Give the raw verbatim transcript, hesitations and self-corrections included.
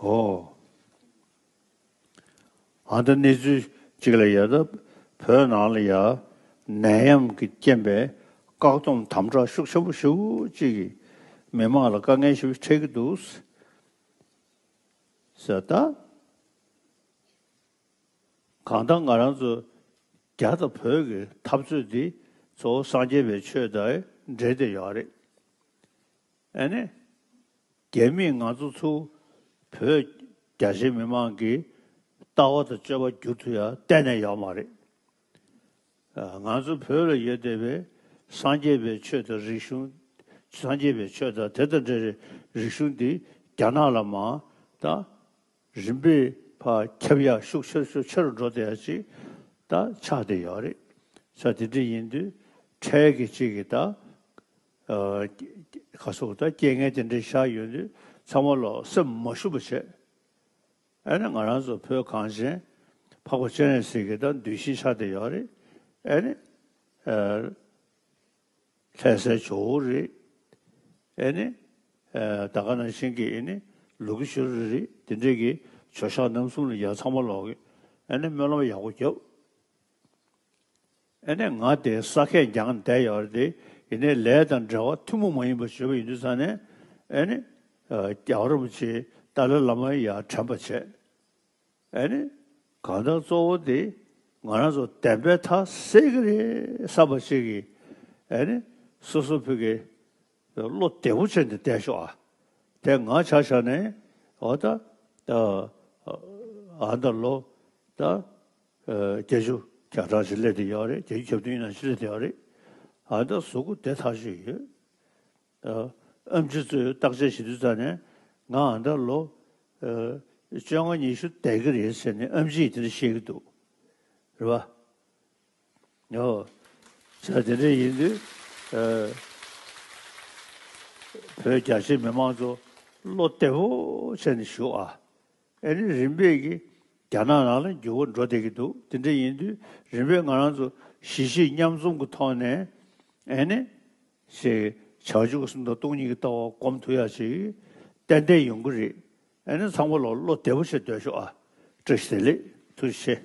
ཨོ། ཨ་ད་གནས་ཚུལ་གཅིག་ལ་ཡ་ད་བོད་ནང་ལ་ཡ་ནད་ཡམས་ཀྱི་རྐྱེན་པས་བཀག་སྡོམ་དམ་དྲག་ཤུགས་ཆེན་པོ་ཞེ་པོ་ཅིག་གིས་མི་མང་ལ་དཀའ་ངལ་ཞེ་པོ་འཕྲད་ཀྱི་འདུག་ཟེར་ད། གང་ལྟར་ང་རང་ཚོ་རྒྱ་དང་བོད་ཀྱི་འཐབ་རྩོད་འདི་གཙོ་བོ་སངས་རྒྱས་པའི་ཆོས་དང་འབྲེལ་ཏེ་ཡོད་རེད། ཨ་ནི། རྒྱ་མིས་ང་ཚོ་ཚུར་བོད་རྒྱ་ཆེའི་མི་མང་གི་ལྟ་བ་དང་སྤྱོད་པ་བསྒྱུར་ཐུབ་ཡ་གཏན་ནས་ཡོད་མ་རེད། ང་ཚོ་བོད་ལ་ཡོད་བསྡད་པའི་སངས་རྒྱས་པའི་ཆོས་དང་རིག་གཞུང་། སངས་རྒྱས་པའི་ཆོས་དང་དེ་དང་འབྲེལ་བའི་རིག་གཞུང་འདི་རྒྱ་ནག་ལ་མར་ད་རིམ་པས་ཕར་ཁྱབ་ཡག་ཤུགས་ཆེ་རུ་ཤུགས་ཆེ་རུ་འགྲོ་བསྡད་ཡག་ཅིག་ད་ཆགས་བསྡད་ཡོད་རེད། ས་དེ་འདྲ་ཡིན་དུས་འཕྲལ་གྱི་ཅིག་གི་ད་ཨ་ག་སོགས་ད་རྐྱེན་ངན་དེ་འདྲ་བཞག་ཡོད་དུས་ཚང་མ་ལོག་སེམས་མ་ཞུམ་པ་བྱས། ཨ་ནི་ང་རང་ཚོ་བོད་གངས་ཅན་འཕགས་པ་སྤྱན་རས་གཟིགས་ཀྱི་ད་གདུལ་ཞིང་ཆགས་བསྡད་ཡོད་རེད། ཨ་ནི་ཨ་ལྷ་སའི་ཇོ་བོ་རེད། ཨ་ནི་ཨ་ད་ག་ནང་བཞིན་གྱི་ཨ་ནི་ལུ་གུ་ཤུ་རི་རེད། དེ་འདྲས་ཀྱི་ཇོ་ཤཱཀ་རྣམ་གསུམ་ལ་ཡ་ཚང་མ་ལོག་གི་ཨ་ནི་སྨོན་ལམ་ཡག་པོ་བརྒྱབ། ཨ་ནི་ང་དེ་ས་ཁད་རྒྱང་བསྡད་ཡོད་རེད་དེ། ཡིན་ནའི་ལས་དང་འབྲེལ་བ་ཐུན་མོང་མ་ཡིན་པ་བྱེད་པ་ཡིན་དུས་ཙང་ནས་ཨ་ནི་ཨ་རྒྱལ་བ་རིན་པོ་ཆེ་ཏཱ་ལའི་བླ་མ་ཡར་དྲན་པ་བྱས། ཨ་ནི་གང་ལྟར་གཙོ་བོ་དེ་ང་རང་ཚོ་བདེན་པའི་མཐའ་གསལ་གྱི་རེད་བསམ་པ་ཞིག་གིས་ཨ་ནི་སོ་སོ་ཕ་གི་བློ་བདེ་པོ་བྱས་ནས་བསྡད་ཤོག་ཨ། དེ་ང་ཆ་བཞག་ནས་འོ་ད་ཨ་ད་ལོ་ད་ཨ་བརྒྱད་ཅུ་གྱ་གྲངས་ཤིག་སླེབས་བསྡད་ཡོད་རེད། བརྒྱད་ཅུ་གྱ་བདུན་ཡིན་ན་ཅིག་སླེབས་བསྡད་ཡོད་རེད། ཨ་ད་གཟུགས་པོ་བདེ་ཐག་ཆོད་ཡོད། ཨ་ཨེམ་ཆི་ཚོས་བརྟག་དཔྱད་བྱེད་དུས་ཙང་ནས་ང་ཨ་ད་ལོ་ཨ་བཅོ་ལྔ་ཉི་ཤུ་བསྡད་ཀྱི་རེད་ཟེར་ནས་ཨེམ་ཆི་ཡིས་དེ་འདྲ་བཤད་ཀྱི་འདུག་རེད་པ། ཨོ། བྱས་དེ་འདྲ་ཡིན་དུས་ཨ་བོད་རྒྱ་ཆེའི་མི་མང་ཚོ་བློ་བདེ་པོ་བྱས་ནས་བཞུགས་ཨ། ཨ་ནི་རིམ་པས་ཀྱིས་རྒྱ་ནག་ནང་ལ་འགྱུར་བ་འགྲོ་བསྡད་ཀྱི་འདུག་དེ་འདྲ་ཡིན་དུས་རིམ་པས་ང་རང་ཚོ་གཞིས་བྱེས་མཉམ་འཛོམས་ཀྱི་ཐོག་ནས་ཨ་ནི་ཞེས་བྱང་ཆུབ་ཀྱི་སེམས་དང་སྟོང་ཉིད་ཀྱི་ལྟ་བ་སྒོམ་ཐུབ་ཡག་ཅིག་ཏན་ཏན་ཡོང་གི་རེད། ཨ་ནི་ཚང་མ་ལོག་བློ་བདེ་པོ་བྱས་སྡོད་ཤོག་ཨ། བཀྲ་ཤིས་བདེ་ལེགས། ཐུགས་རྗེ་ཆེ།